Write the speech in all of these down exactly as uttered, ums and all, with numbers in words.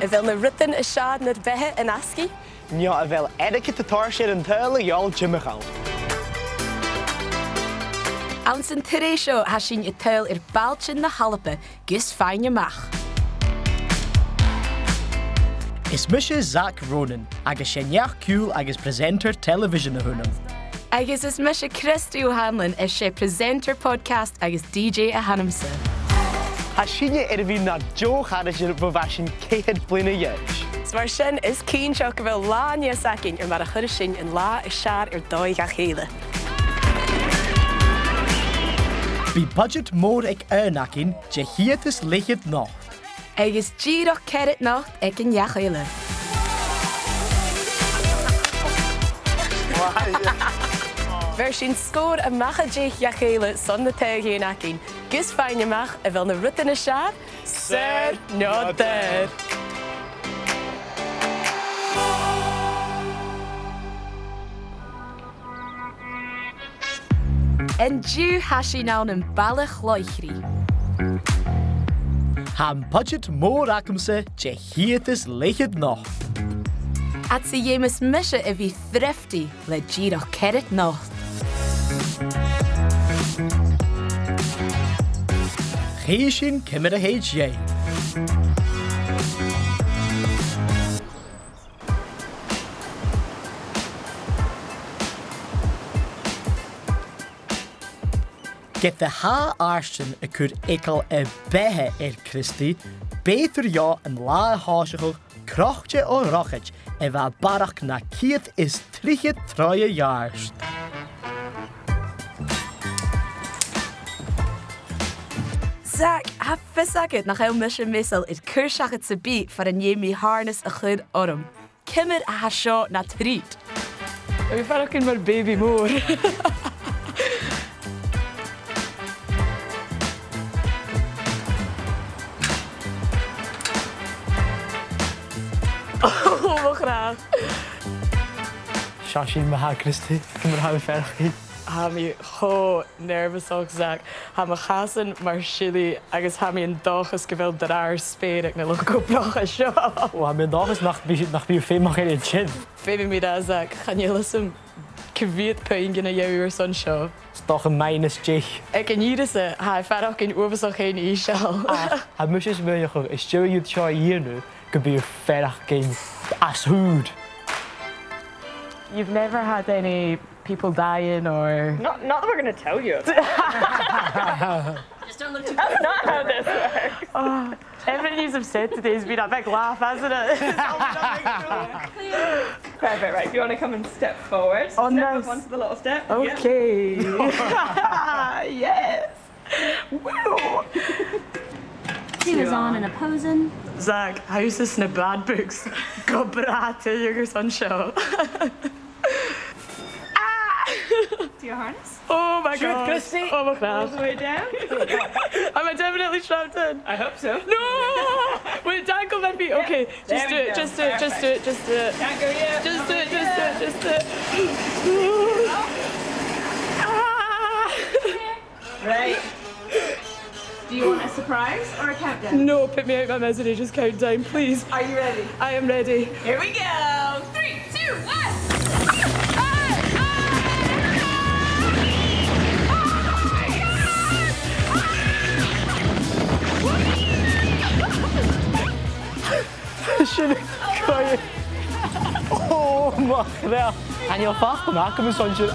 A bheil na rudan as fheàrr nur beatha an-asgaidh? No a bheil airgead a' toirt air an t-saoghal a dhol timcheall? Anns an t-sreath seo, tha sinn a' tadhal air bailtean na h-Alba gus faighinn a-mach. Is mise Zach Ronan, agus 's e neach-ciùil agus presenter telebhisean a th' annam. Agus is mise Christy O'Hanlon, is 's e presenter podcast agus D J a th' annamsa. Tha sinne air a bhith nar deagh charaidean bho bha sinn ceithir bliadhna a dh'aois. Is mar sin, is cinnteach gu bheil latha a-nis againn air mar a chuireas sinn an latha as fheàrr air dòigh dha chèile. Bidh budget mòr aig aon againn, de cheud is leth-cheud not. Agus dìreach ceithir not aig an neach eile. Bheir sinn sgòr a-mach à deich dha chèile son na taghadh againn, gus faighinn a-mach a bheil na rudan as fheàrr, saor no daor. An-diugh tha sinn ann am Baile Chloichridh. Tha am budget mòr agamsa de cheud is leth-cheud not. Ach 's e dh'fheumas mise a bhith thrifty le dìreach ceithir not. Chì sinn ciamar a thèid dheth. Ged a tha Àirstean a' cur eagal a beatha air Christy, b' fheudar dha an latha a thòiseachadh crochte o dhrochaid a bha a bharrachd na ceud is trithead troigh a dh'àird. Zach, tha fios agad nach eil mise measail air cur-seachad sam bith far an fheum mi harness a chur orm. Ciamar a tha seo na treat? Tha mi a' faireachdainn mar baby mòr. Ò, mo chreach. Seo sinn ma-thà, Christy. Ciamar a tha thu a' faireachdainn? Tha mi cho nervous, Zach. Tha mo chasan mar silidh agus tha mi an dòchas gu bheil dràr speur aig na luchd-obrach seo. Ò, tha mi an dòchas nach bi, nach bi thu feumach air an sin. Feumaidh mi ràdh, Zach, chan eil fhios agam cia mheud puingean a gheibh thu airson seo. 'S dòcha minus deich. Aig an ìre sa, tha e a' faireachdainn uabhasach fhèin ìosal. Ach tha mise a' smaoineachadh, às dèidh dhut seo a dhèanamh, gum bi thu a' faireachdainn às ùr. You've never had any people dying or... Not, not that we're gonna tell you. Just don't look too... That's not how this works. Oh, everything you've said today has been a big laugh, hasn't it? It's all been a big joke. Perfect, right. If you wanna come and step forward. On this. Step up onto the little step. Yeah. Okay. Yes. Woo! She was on and a posing. Zach, tha thusa sna bad books. Gu bràth tuilleadh airson seo. Ah! Do you have a harness? Oh my God. Truth, Christy. Oh my God. All the way down. Am I definitely strapped in? I hope so. No! Will it dangle my feet? Yeah. Okay, just do it, just do it, just do it, just do it. There we go. Perfect. Can't go yet. Just do it, just do it, just do it. Ah! Right. Do you want a surprise or a countdown? No, put me out my misery, just count down, please. Are you ready? I am ready. Here we go. Three, two, one. Sin e. Ò, mo chreach. Chan eil faic agam airson sin.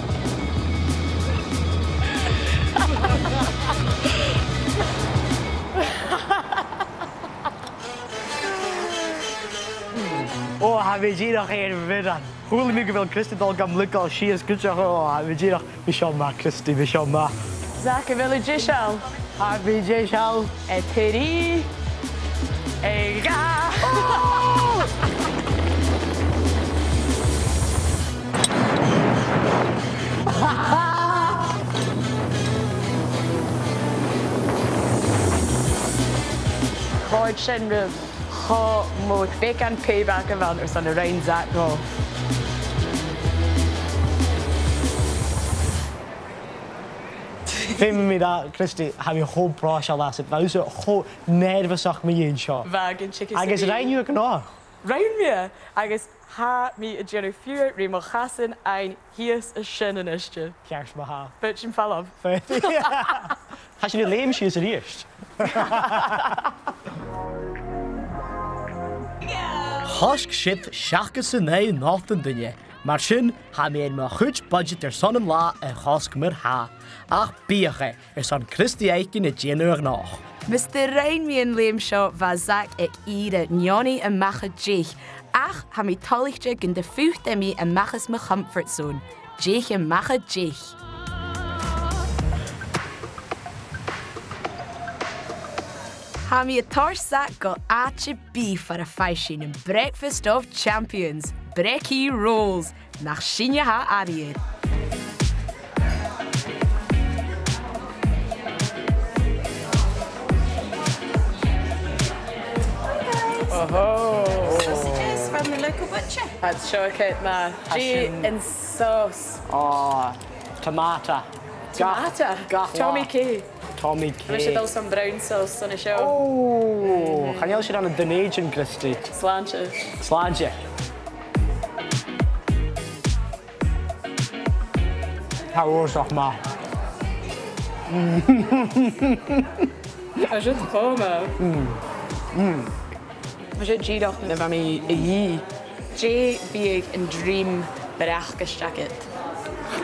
Ò, tha mi dìreach air bhioran. Chuala mi gu bheil Christy a' dol gam lorg sìos cuideachd. Ò, tha mi dìreach, bidh seo math, Christy, bidh seo math. Zach, a bheil thu deiseil? Tha mi deiseil. A trì, a dhà. Chòrd sin rium. Cho mòr, beagan payback a bh' ann airson a rinn Zach dhomh. Feumaidh mi ràdh, Christy, tha mi cho bròiseil às, bha thusa cho neirbheasach mu dheidhinn seo. Bha, gun teagamh. Agus rinn thu a' ghnothach. Rinn mi e, agus tha mi a' dèanamh fiughair ri mo chasan fhaighinn shìos an sin a-niste. Ceart ma-thà. Bidh sin falamh. Tha sinn a' leum sìos a-rithist. Chosg siud seachdad 's a naoi not an duine. Mar sin, tha mi air mo chuid budget airson an latha a chosg mar-thà. Ach bidh e airson Christy fhaicinn a' dèanamh a' ghnothach. Mus do rinn mi an leum seo, bha Zach aig ìre neoni a-mach à deich, ach tha mi toilichte gun do phutadh mi a-mach às mo comfort zone. Deich a-mach à deich. Tha mi a' toirt Zach gu àite bìdh far am faigh sinn am Breakfast of Champions, Brekkie Rolls, nach sinne a tha air a bhith. Oho. Sausages from the local butcher. Tha seo ceart ma-thà. Dè an sauce? Oh, tomato. Tomato? Gach, gach latha. Tommy K. Tommy K. Tha mise a' dol son brown sauce son a seo. Oh, chan eil sin ann an Dùn Èideann, Christy. Slàinte. Slàinte. Tha e uabhasach math. Tha sin cho math. Mm. Mm. Tha sin dìreach na bha mi a dhìth. Dè bhiodh an dream bracaist agad?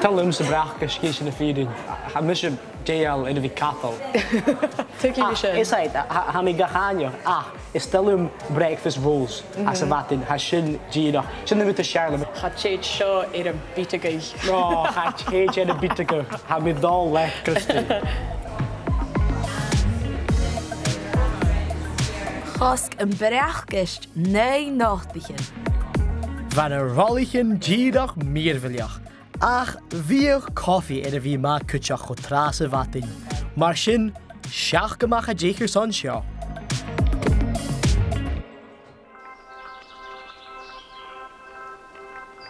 Tha leamsa bracaist, chan eil sin a' fìrinn. Tha mise dèidheil air a bhith cadal. Tuigidh mi sin. Ach, is e, tha, tha mi ga chàineadh, ach is toil leam breakfast rolls anns a' mhadainn, tha sin dìreach. Sin an rud as fheàrr leam. Cha tèid seo air am biotagadh. No, cha tèid air am biotagadh. Tha mi dol leat, Christy. Chosg am bracaist naoi notaichean. Bha na roilichean dìreach mìorbhaileach, ach bhiodh cofaidh air a bhith math cuideachd cho tràth sa mhadainn. Mar sin, seachd a-mach à deich airson seo.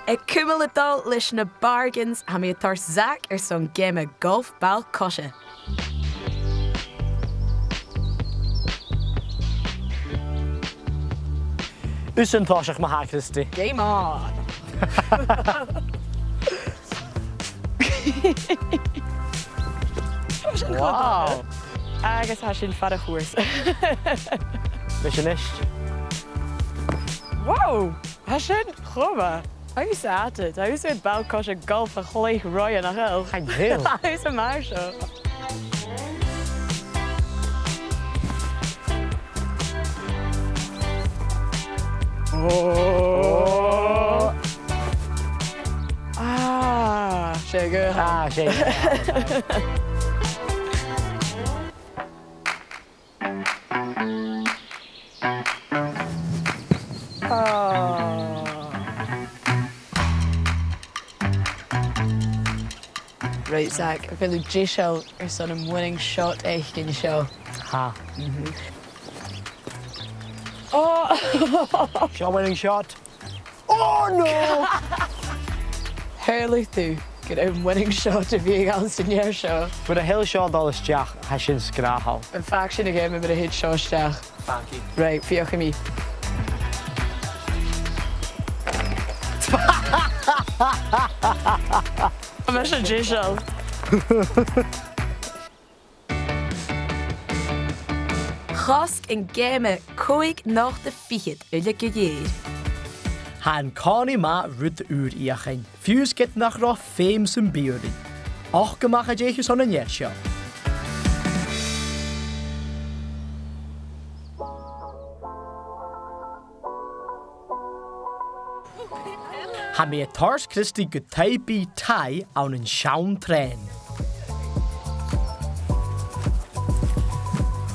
A' cumail a' dol leis na bargains, tha mi a' toirt Zach airson geama golf ball-coise. Thusa an toiseach ma-thà, Christy. Game on! Wow! Agus tha sin fada a' chùrsa. Leis a-nis. Wow! Tha sin cho math. Tha thusa at it. Tha thusa air ball-coise golf a chluich roimhe, nach eil? Tha thusa math air seo. Oh. Ah, 's e gu. Ah, 's e gu. Oh. Right, Zach, a bheil thu deiseil airson am winning shot fhaicinn seo? Tha. Mhm. Oh! Seo winning shot. Oh no! Shaoileadh tu gur e am winning shot a bhiodh anns an fhear seo? Mura h-eil seo a' dol a-steach, tha sin sgràthail. Am faca sinn a' gheama mura thèid seo a-steach? Thank you. Right, feuchaidh mi. Tha mise deiseil. Chosg an geama còig not a fichead uile gu lèir. Tha an-còmhnaidh math rud ùr fheuchainn, fiù 's ged nach robh feum sam bith oirnn. Ochd a-mach à deich airson an fhear seo. Tha mi a' toirt Christy gu taigh-bìdh Thai ann an seann trèan.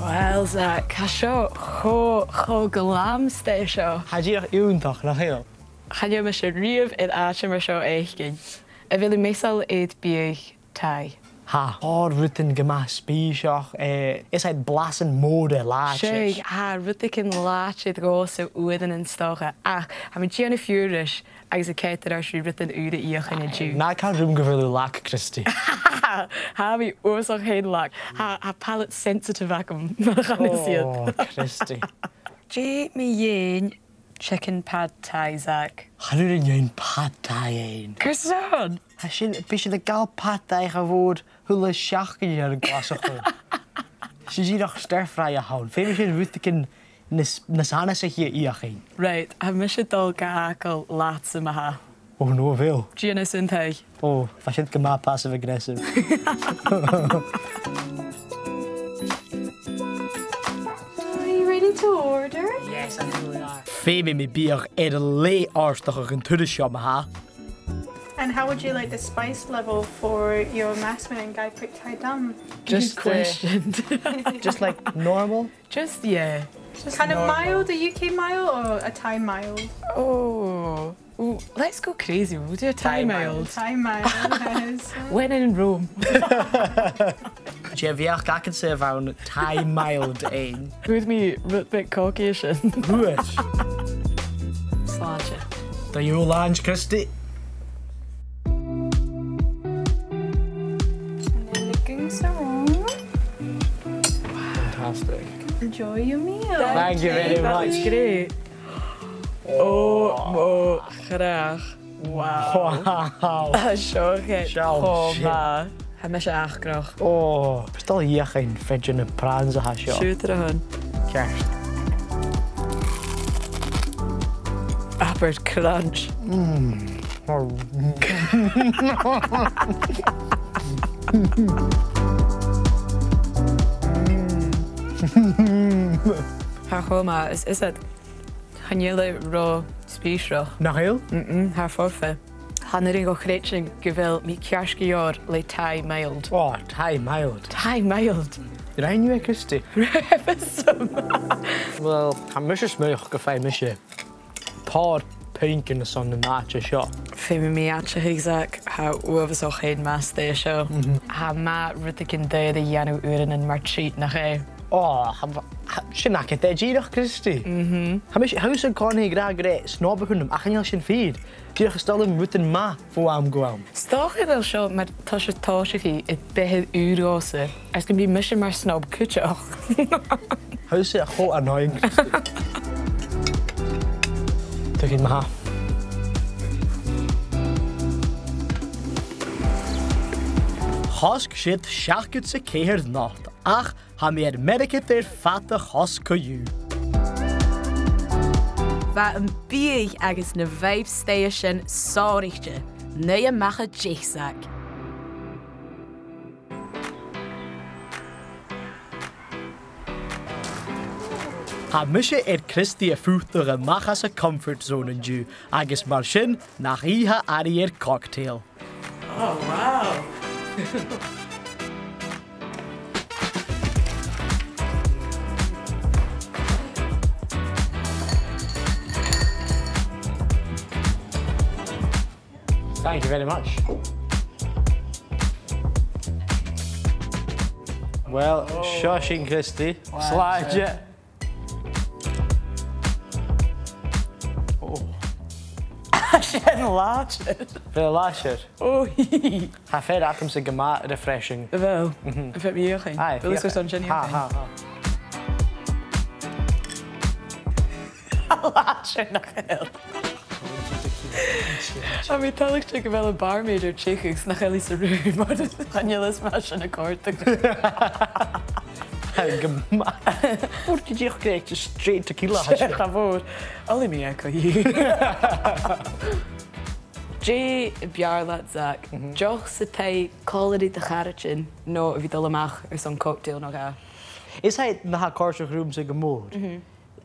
Uill, Zach, tha seo cho, cho glam 's a tha seo. Tha e dìreach iongantach, nach eil? Chan eil mise riamh air àite mar seo fhaicinn. A bheil thu measail air biadh Thai? Tha, tha rudan gu math spìseach, eh, is iad blasan mòra làidir. Seadh, tha rudeigin làidir dhòmhsa uaireannan 's dòcha, ach tha mi a' dèanamh fiughair ris agus a' coimhead air adhart ri rudan ùra fheuchainn an-diugh. Na càird rium gu bheil thu lag, Christy. Tha mi uabhasach fhèin lag. Tha, tha palate sensitive agam, mar a chanas iad. Oh, Christy. Dè mu dheidhinn chicken pad thai, Zach? Chan urrainn dhuinn pad thai fhaighinn. Carson? Tha sinn, bidh sinn a' gabhail pad thai cha mhòr a h-uile seachdain air an Glaschu. 'S e dìreach stir fry a th' ann. Feumaidh sinn rudeigin nas, nas annasaiche fheuchainn. Right, tha mise a' dol ga fhàgail leatsa ma-thà. Oh no, a bheil? Dèan e, sin tha. Oh, bha sin gu math passive aggressive. Are you ready to order? Yes, I think we are. Feumaidh mi biadh air leth àrdachadh an turas seo ma-thà. And how would you like the spice level for your masman and Gai Prik Thai Dum? Just, uh, question. Just, like, normal? Just, yeah. Just kind of normal. Mild, a U K mild or a Thai mild? Oh, ooh, let's go crazy. We'll do a Thai mild. Thai mild, yes. When in Rome. Dè bheachd agadsa a bhith ann Thai mild fhaighinn? Fhuair mi rud beag cogaidh an sin. Good. Slàinte. Do you lunch, Christy? And then the goonds are on. Fantastic. Enjoy your meal. Thank you very much. That's great. Oh, mo chreach. Wow. Wow. Tha seo cho math. Tha mise acrach. Oh, 's toil leam fhèin feidean na prawns a tha seo. Siuthad air a shon. Ceart. Abair crunch. Mm. Tha e cho math, is, is e, chan eil e ro spìosail. Nach eil? Mm-mm, tha e foirfe. Chan urrainn dhomh creidsinn gu bheil mi ceart gu leòr le Thai mild. Oh, Thai mild. Thai mild. Rinn thu e, Christy? Raibh, is math. Well, tha mise a' smaoineachadh gum faigh mise pàirt puingean airson an àite seo. Feumaidh mi aideachadh, Zach, tha e uabhasach fhèin math an staidhre seo. Mhm. Tha e math rudeigin daor a dhèanamh uaireannan mar treat, nach e? Oh, tha, tha, sin agad e dìreach, Christy. Mhm. Tha mise, tha thusa an-còmhnaidh ag ràdh gur e snob a th' annam, ach chan eil sin fìor. Dìreach is toil leam rudan math bho àm gu àm. 'S dòcha gu bheil seo mar toiseach tòiseachaidh air beatha ùr dhòmhsa, agus gum bi mise mar snob cuideachd. Tha thusa cho annoying. Tuigidh mi tha. Chosg siud seachdad 's a ceithir not, ach tha mi air mearachd air fad a chosg co-dhiù. Bha am biadh agus na vibes staidhre sin sònraichte. Naoi a-mach à deich, Zach. Tha mise air Christy a phutadh a-mach às a comfort zone an-diugh, agus mar sin, nach i tha airidh air cocktail. Oh, wow. Thank you very much. Well, seo sinn, Christy. Wow. Slàinte. Oh. Sin làidir. Bheil e làidir? Oh, hee, hee. Tha fear agamsa gu math refreshing. A bheil? Mhm. Am faod mi fheuchainn? Aye, feuch. Bheil fhios agad airson sin? Ha, ha, ha. Làidir, nach eil? Tha mi toilichte gu bheil am barmaid air teicheadh 's nach eil i san rùm, mar chan eil fhios agam an e sin a' còrdadh. Tha e gu math. Fhuair thu dìreach grèite straight tequila, tha sin. Cha mhòr. Olaidh mi e co-dhiù. Dè b' fheàrr leat, Zach? Mhm. Deoch 's taigh còmhla ri do charaidean, no a bhith a' dol a-mach airson cocktail no dhà? Is e na tha a' còrdadh riumsa gu mòr. Mhm.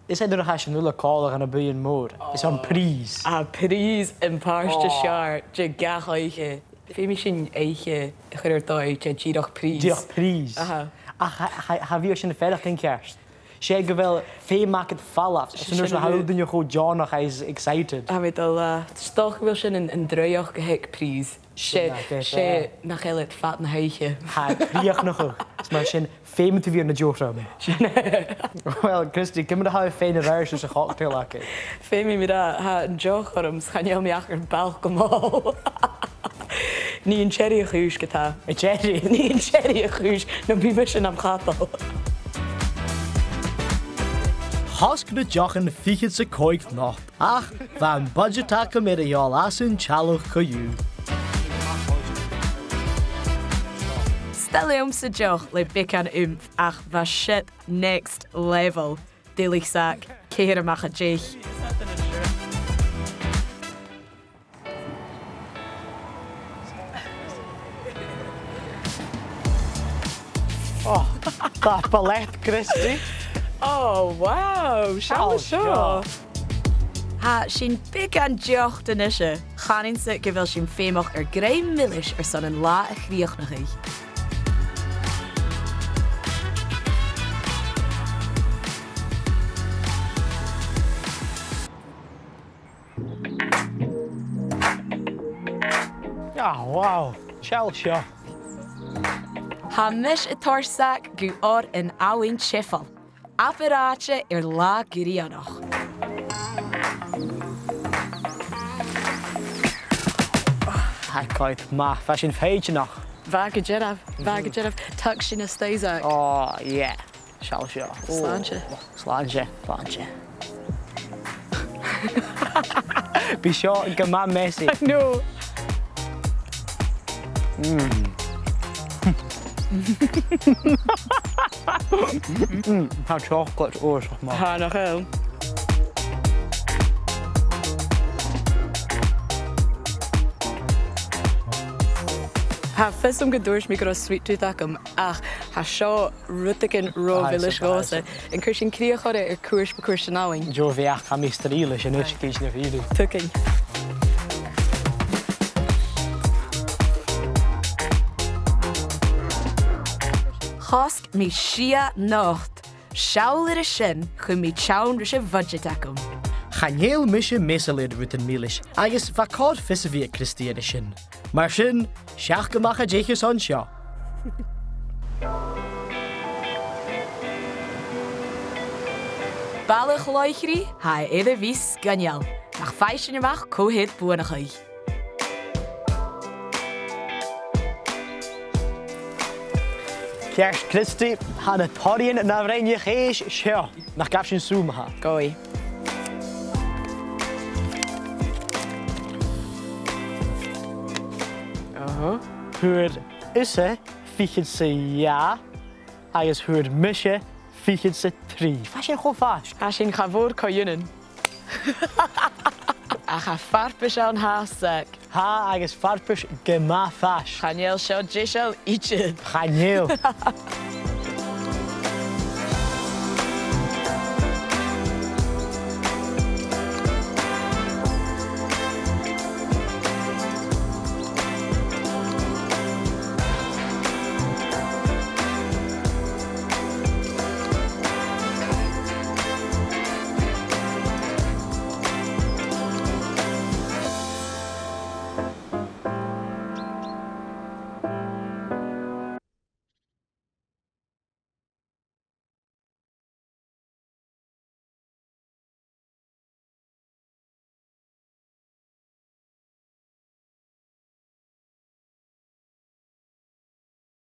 Is e nuair a tha sinn uile còmhla dhan a' bhuidheann mhòr. Is am prìosa. Ah, prìosa am pàirt as fheàrr de gach oidhche. Feumaidh sinn oidhche a chur air dòigh de dìreach prìosa. Dìreach prìosa. Aha. Ach cha, cha, cha bhi sin a' faireachdainn ceart. 'S e gu bheil feum agad falbh. 'S e sin an rud a tha daoine cho deònach is excited. Tha mi a' dol, eh, 's dòcha gu bheil sin an, an draoidheachd a th' aig Prìs. 'S e, 's e nach eil iad fad na h-oidhche. Tha e a' crìochnachadh. Is mar sin, feumaidh tu a bhith air na deòir. Uill, Christy, ciamar a tha thu fhèin air ais sa chocktail agad? Feumaidh mi ràdh, tha an deoch orm, 's chan eil mi ach air balg a mhòil. Nì an cherry a' chùis ge-tà. An cherry? Nì an cherry a' chùis, no bidh mise nam chadal. Chosg na deochan fichead 's a còig not, ach bha am budget agam air a dhol às an t-sealladh co-dhiù. 'S toil leamsa deoch le beagan umph, ach bha siud next level. Duilich, Zach, ceithir a-mach à deich. Oh, tapadh leat, Christy. Oh, wow, seall seo. Tha sinn beagan deoch a-nise. Chanainn-sa gu bheil sinn feumach air grèim milis airson an latha a chrìochnachadh. Ah, wow. Seall seo. Tha mise a' toirt Zach gu oir an Abhainn Teifil. Abair àite air latha grianach. Tha e coimhead math. Bha sin foighidneach. Bha gu dearbh. Bha gu dearbh. Tug sin a-steach, Zach. Oh, yeah. Seall seo. Slàinte. Slàinte, slàinte. Bidh seo gu math messy. No. Mm. Mm, tha chocolate uabhasach math. Tha, nach eil? Tha fios agam gun tuirt mi gun robh sweet tooth agam, ach tha seo rudeigin ro mhilis dhòmhsa. An cuir sinn crìoch oirre air cuairt mu chuairt an abhainn? Deagh bheachd, tha mi a' strì leis an uisge a-nis, nach eil? Tugainn. Chosg mi sia not. Seall air sin, chùm mi teann ris a' bhuidseat agam. Chan eil mise measail air rudan milis, agus bha còir fios a bhith aig Christy air sin. Mar sin, seachd a-mach à deich airson seo. Balach Loichridh, tha e air a bhith sgoinneil. Nach fhaigh sinn a-mach cò tha air buannachadh. Ceart, Christy, tha na toraidhean na bhroinn-chèis seo. Nach gabh sinn sùil ma-thà? Gabhaidh. Aha. Fhuair thusa fichead 's a dhà agus fhuair mise fichead 's a trì. Bha sin cho faisg. Tha sin cha mhòr co-ionann. Ach tha farpais ann fhathast, Zach. Tha, agus farpais gu math faisg. Chan eil seo deiseil idir. Chan eil.